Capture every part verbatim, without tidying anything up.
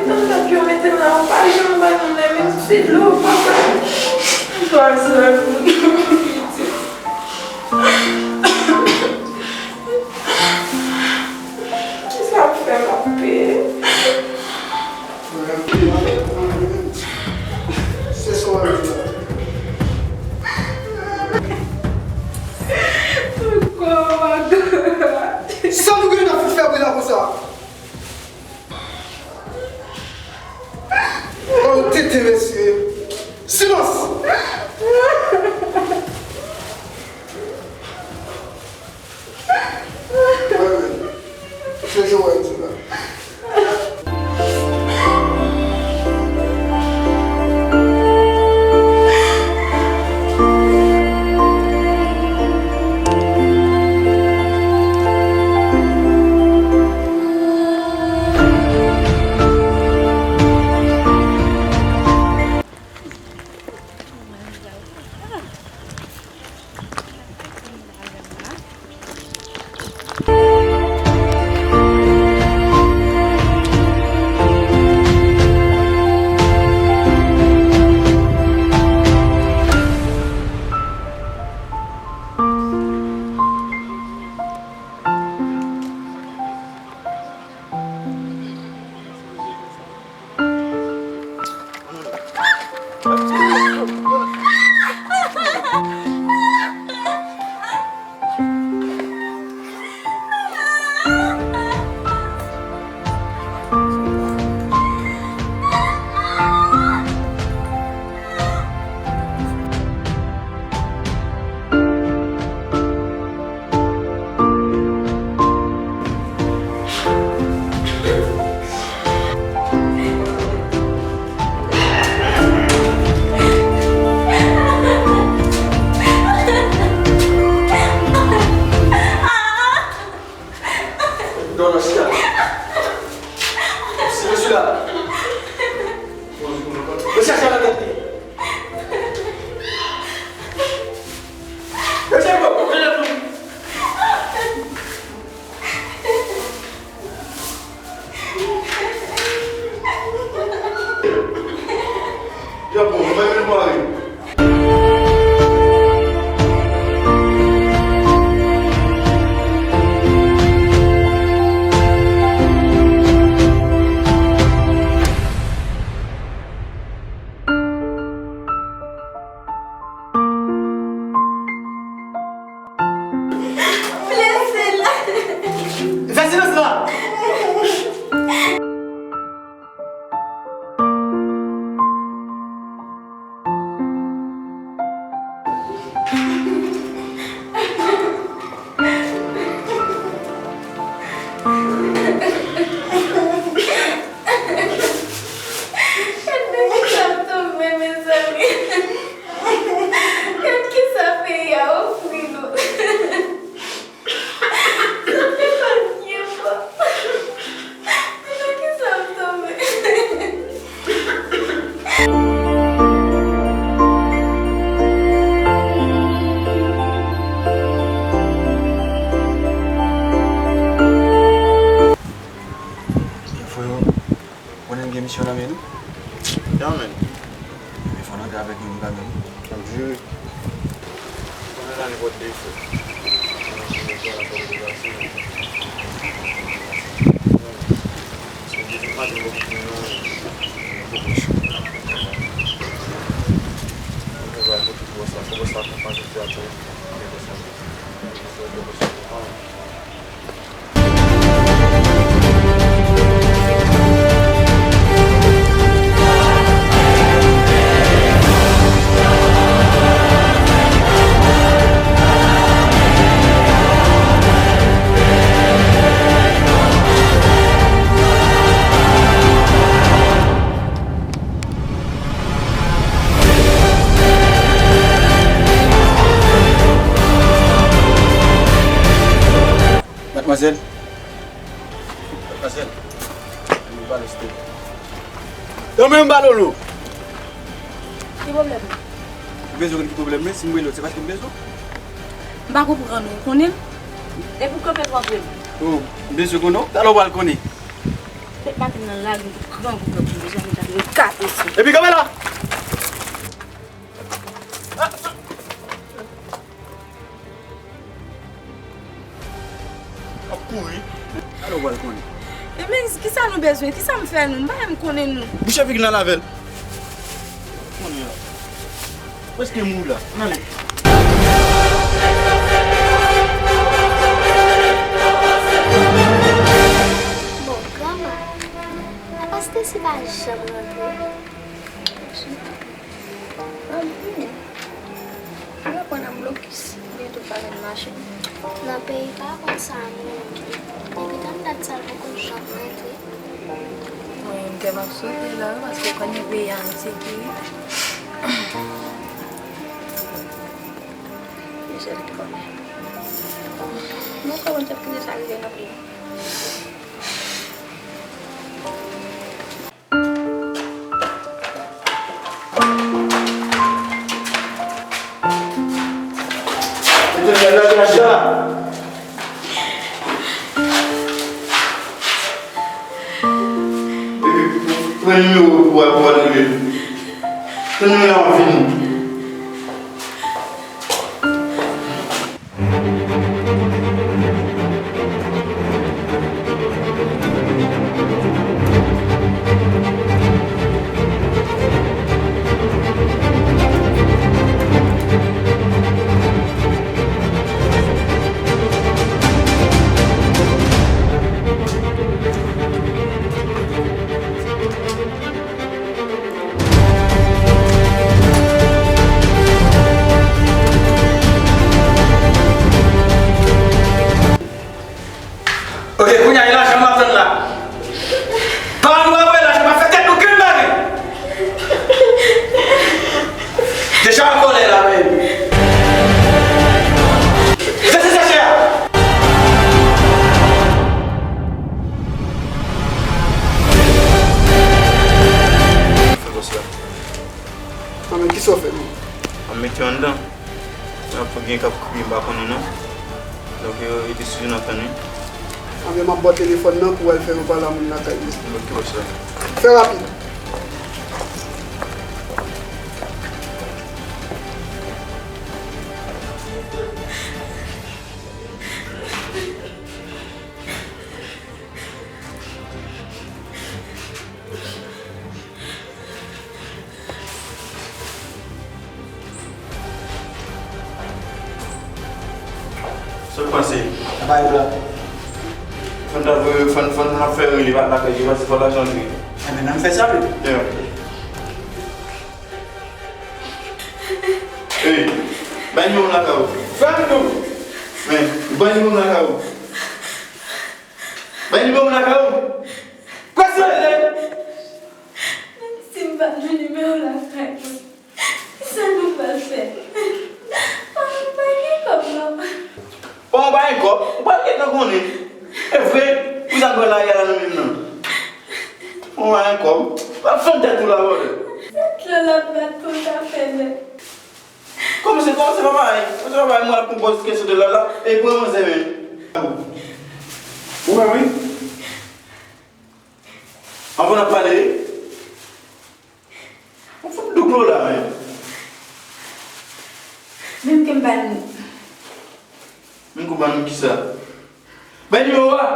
Nèg yo mete m la, ou pa janm ba nou menm yon ti dlo, papa. M pa sa. Kisa m fè m ap peye? Se sa w ap di la. Sa nou gen nan fout fè bri la konsa? Oh, tete, mesye. Silans! Wi, wi. Se jan w di la. Dòlò, chita. Si mesye la. Mesye a chita nan tèt li. Mesye, bon, bon, bon. Yo, bon, mwen menm mare. Blese la. Fè silans la. Gad nan kisa m tonbe, mezanmi. Gad kisa peyi a ofri nou. Sa fè m ap byen fò. Nan kisa m tonbe? Freo, konnen n gen misyon nan men nou? Ya, men. Men fò n antre avèk nou, nou ka menm. Ann jwe. Konnen la nenpòt de fè. Ann jwe, ann jwe, ann jwe, ann jwe. Madmwazèl. Madmwazèl. Ann pale, stop. Yo menm, Balolo. Ki pwoblèm ou? M bezwen konn ki pwoblèm mwen, si m rele w, se paske m bezwen w. M pa konprann ou, ou konnen l? Depi w kanpe, w ap rele m. Oh, m bezwen konnen w, talè w pral konnen. Maten nan lari, m te grangou, grangou, mezanmi, lari m kase sou. Epi kanpe la! W ap kouri. Sa nou pral konnen? E men, kisa nou bezwen? Kisa m fè nou? M pa menm konnen nou. Bouche figi nan lavel. Konnen la. Prèske mouri la. Ann ale. Bon, granma, apa Stacy pa janm rantre? Anpil. Yo pran nan blokis. Byen tou pa jwenn machin. Nan peyi pa konn sa moun ye. Depi tann dat sa l poko janm rantre. Mwen menm kè m ap sote la wi, paske w konnen peyi a ensekirite. Mesye li konnen. Mwen kwè Bondye ap kite sa rive nan peyi a. Epi, pran nimewo pou w, pou w al rele l. Pran nimewo a, w ap vini. Ok, kounye a, e lajan m ap tann la. Pa nou ap voye lajan, pa fè tèt nou kenn bagay. Deja an kòlè la menm. Sesi sachè a. Fè bòs la. Anben, kisa w fè menm? An mete yo anndan. Nan pou gen k ap kriye, m pa konnen non. Donk, yo rete sou yo nan tann wi. Anben, m ap ba w telefòn nan pou w al fè yon pale a moun lakay li. Ok, bòs la. Fè rapid. Sa w panse? Sa pa yon blag. Fò n ta voye, fò n, fò n ap fè rele pa, pa fè rele, paske fò lajan antre. Enben, ann fè sa, wi. Yeah. Ey, bay nimewo m lakay ou. Fè m tou. Men, bay nimewo m lakay ou. Bay nimewo m lakay ou. Prese! Menm si m pa jwenn nimewo lakay mwen, kisa nou pral fè? Mwen pa gen kòb non. Bon, ou pa gen kòb, ou pral gentan konnen. E vre, pou sa nou pral lage a la nou menm nan. Ou pa gen kòb, w ap fann tèt ou la, bòdè. Se dlo l ap bat pou l ta fè lè. Kòmanse, kòmanse pa bay, kòmanse pa bay, mwen ap konpoze kesyon de la la, e pran manzè men. Ou menm wi. Anvan n ap pale, ou fout douklo la men. Menm ke m pa ni. Menm ke w pa ni kisa? Bay nimewo a!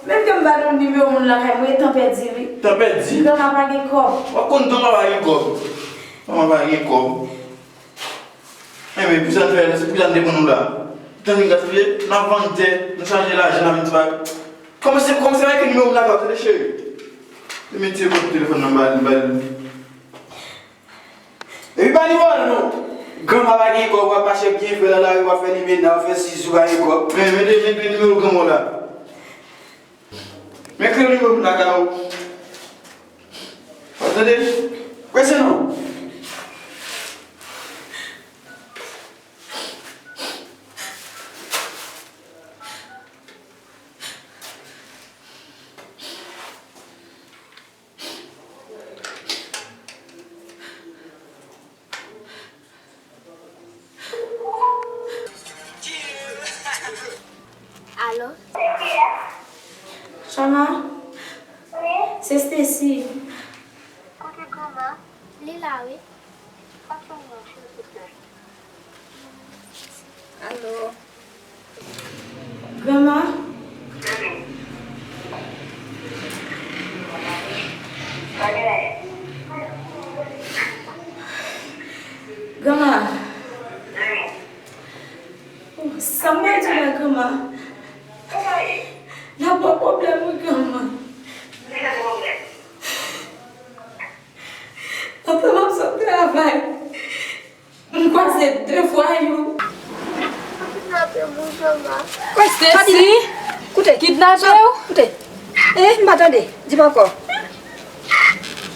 Menm ke m pa ni nimewo moun lakay mwen, e tan pèdi wi. Tan pèdi? Granma pa gen kòb. W ap konn granma pa gen kòb. Granma pa gen kòb. Enben, pou sa n fè, pou sa n te pran nou la. Tan vin gaspiye, n ap vann tè, nou chanje lajan, n ap vin ti bagay. Kòmanse, kòmanse pa ekri nimewo m lakay ou, tande cheri. Li mete yo kote telefòn nan, ba li, ba li. Epi pa nimewo a non. Granma pa gen kòb, w ap mache byen frè nan lari, w ap fè limena, w ap fè sizi, w pa gen kòb. Men, mete, mete nimewo granma w la. Men ekri nimewo m lakay ou. W ap tande? Prese non. Alo? Chama? Se Stacy. Kote granma? Li la, wi. Pase yon non, silvouplè. Alo. Granma? Granma? Oh, sa m pral di w la, granma? N ap gen pwoblèm, wi, granma. Pandan m ap sot travay, m kwaze de vwayou. Yo kidnape m, wi, granma. Stacy? Koute. Kidnape w? Koute. Eh, m pa tande. Di m ankò.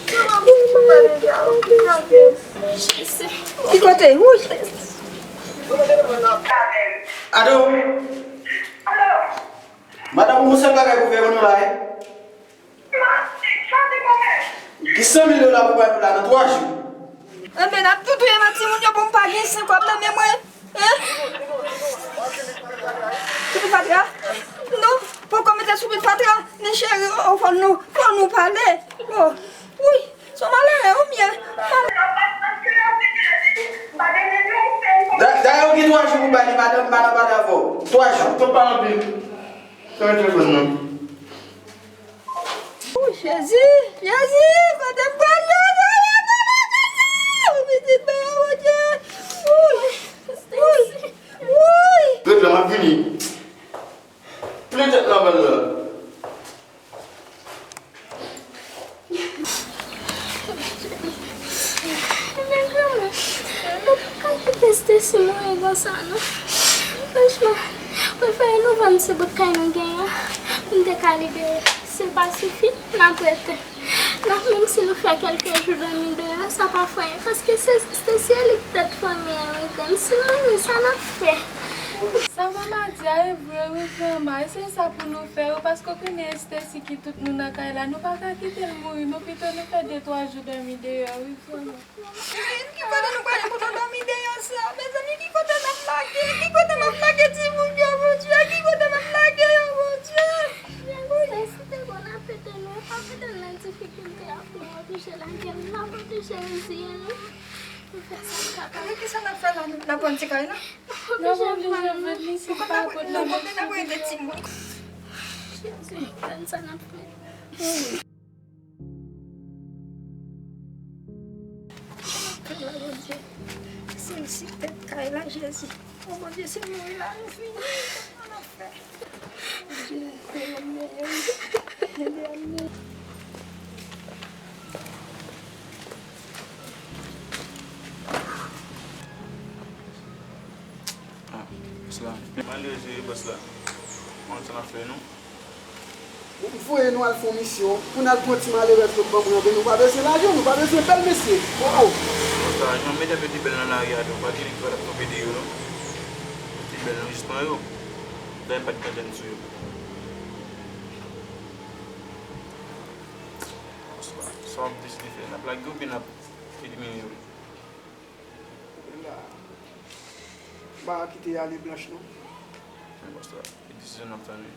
Granma, pou m pa tande, yo kidnape m. Ki kote? Wouy. Alo? Madanm, ou gon sèl bagay pou fè pou nou la, wi. Ki san mil dola pou bay nou la nan twa jou? Enben, n ap tou touye nan timoun yo pou m pa gen sen kòb nan men mwen. Hein? Soupil fatra? Non, poko mete soupil fatra. Men cheri, oh, fò nou, fò nou pale. Oh, wi, se yon malere, ou byen. Da-, dayè, ou gen twa jou pou bay li, madanm, madanm pa dakò. Twa jou. Tonton pa anpil. Sa rete bon, non. Oh, Jezi, Jezi, kote m prale, Jezi, pitit mwen, Bondye. Woy, woy, woy. Ret la, m ap vini. Plen tèt nan bal la. Men granmè, nou pa ka kite Stacy mouri konsa non. Franchman, prefere nou vann se bout kay nou genyen an pou n te ka libere. Si l pa sifi, n ap rete. N ap menm si nou fè kèlke jou dòmi deyò, sa pa fè anyen. Paske se Stacy a li ki tèt fanmi an, wi grann. Si l mouri, sa n ap fè? Sa manman di a e vre wi granma, e se sa pou nou fè wi, paske w konnen Stacy ki tout nou nan kay la, nou pa ka kite l mouri non, pito nou fè de twa jou dòmi deyò wi granma. Ki kote nou prale pou nou dòmi deyò sa? Mezanmi, ki kote n ap lage? Ki kote n ap lage timoun yo, Bondye? Ki kote n ap lage yo, Bondye? Stacy te konn ap ede nou, e pa mete l nan difikilte a pou nou oblije lage l, n ap oblije reziye nou. Nou fè sa n kapab. Men kisa n ap fè la? N ap vann ti kay la? N ap oblije vann li si l pa pot nan men. Jezi, gad sa n ap fè. Bondye, se isit tèt kay la, Jezi. O Bondye, se mouri la nou fini. Sa n ap fè? Bondye, ede m, ede m, ede m. Ah, bòs la. Malere, bòs la. Kòman sa n ap fè non? Ou voye nou al fè yon misyon pou n al pran ti malerèz yo ban mwen, anben nou pa bezwen lajan, nou pa bezwen bèl mesye. O, o. Bòs la, jan medam yo te bèl nan lari a, tou, pa gen nèg ki pa t ap kanpe dèyè yo non. Yo te bèl, nou jis pran yo. Dayè m pa t gen antenn sou yo. Sa w ap deside fè? N ap lage yo oubyen n ap elimine yo? La, m pa kite ale blanch non. Men bòs la, e desizyon n ap tann wi.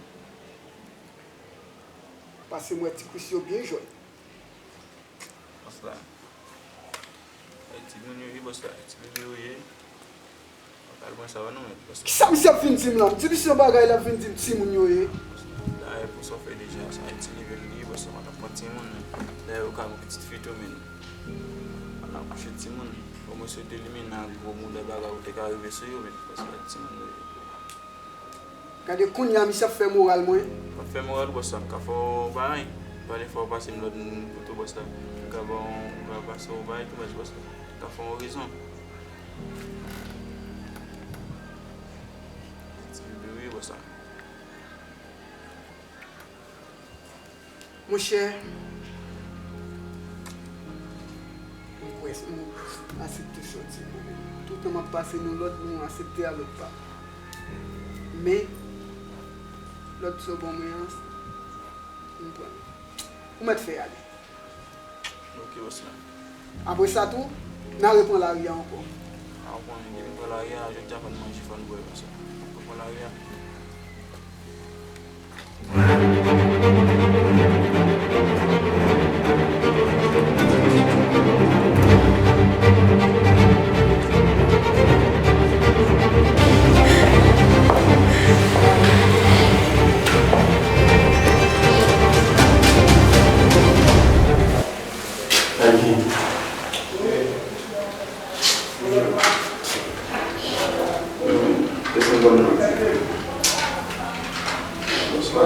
Pase m wè ti kwis yo byen jòn. Bòs la. E timoun yo ye, bòs la. Ti bebe yo ye. Pral pran sa non, men, bòs la. Kisa misye ap vin di m la? M di misye yon bagay, l ap vin di m timoun yo ye. Dayè, pou sa w fè deja, sa e ti nivo li ye, bòs la, pa t ap pran timoun, men. Dayè, ou ka gon pitit fi tou, men. Pa t ap kouche timoun. Omwen, si w te li, men, nan gwo moudè bagay, ou te ka rive sou yo, men, bòs la, timoun yo ye. Gade kounye a misye ap fè moral mwen. M ap fè moral ou bòs la, m ka fè w bagay. Pale fò w pase m lòd moun kote w bòs la. M ka ba w, m ka pase w bagay tou bòs, bòs la. M ka fè w rezon. Ti bebe wi bòs la. Monchè, m kwè m asepte sòti mwen menm. Toutan m ap pase nan lòd, m asepte a lòt pa. Men, lòd sa w ban mwen an, m pran l. Ou mèt fè ale. Ok, bòs la. Apre sa tou, n a repran lari a ankò. A, ou konnen, depi n pran lari a, jodi a fò n manje, fò n bwè, bòs la. Repran lari a. Sa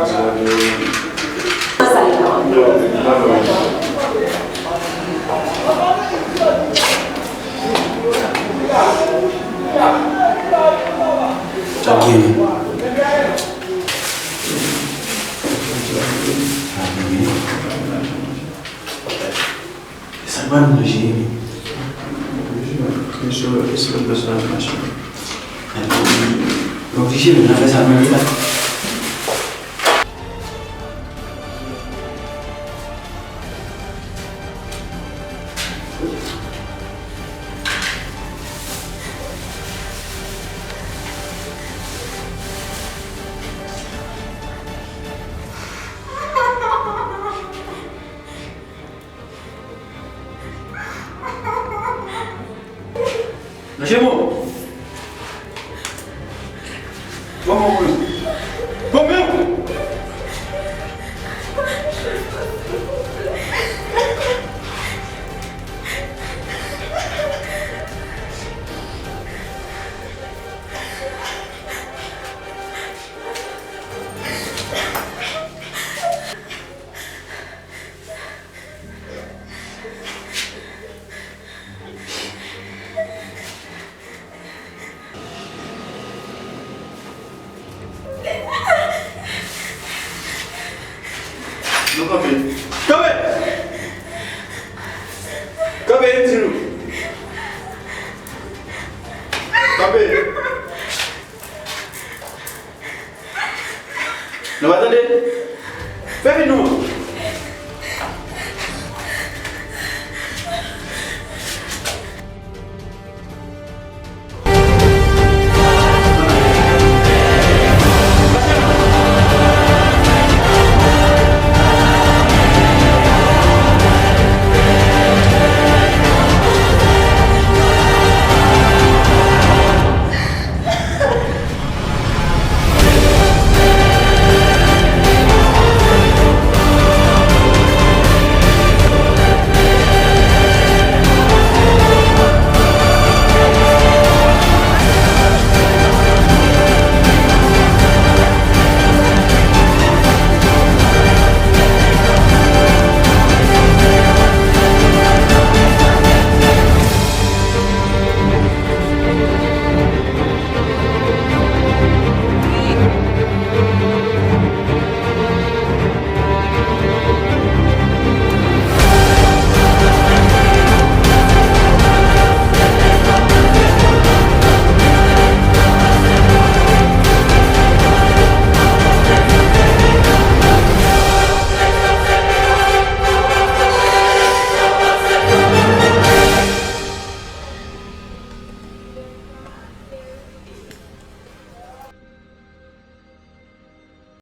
ban nou jere. Kesyon, kesyon pèsonaj machin. Oblije, men nan fè sa mwen la. Lage mwen! Ban mwen mwen! Ban mwen mwen! Nou kanpe. Kanpe! Kanpe, m di nou. Kanpe! Nou pa tande? Fè vit nou!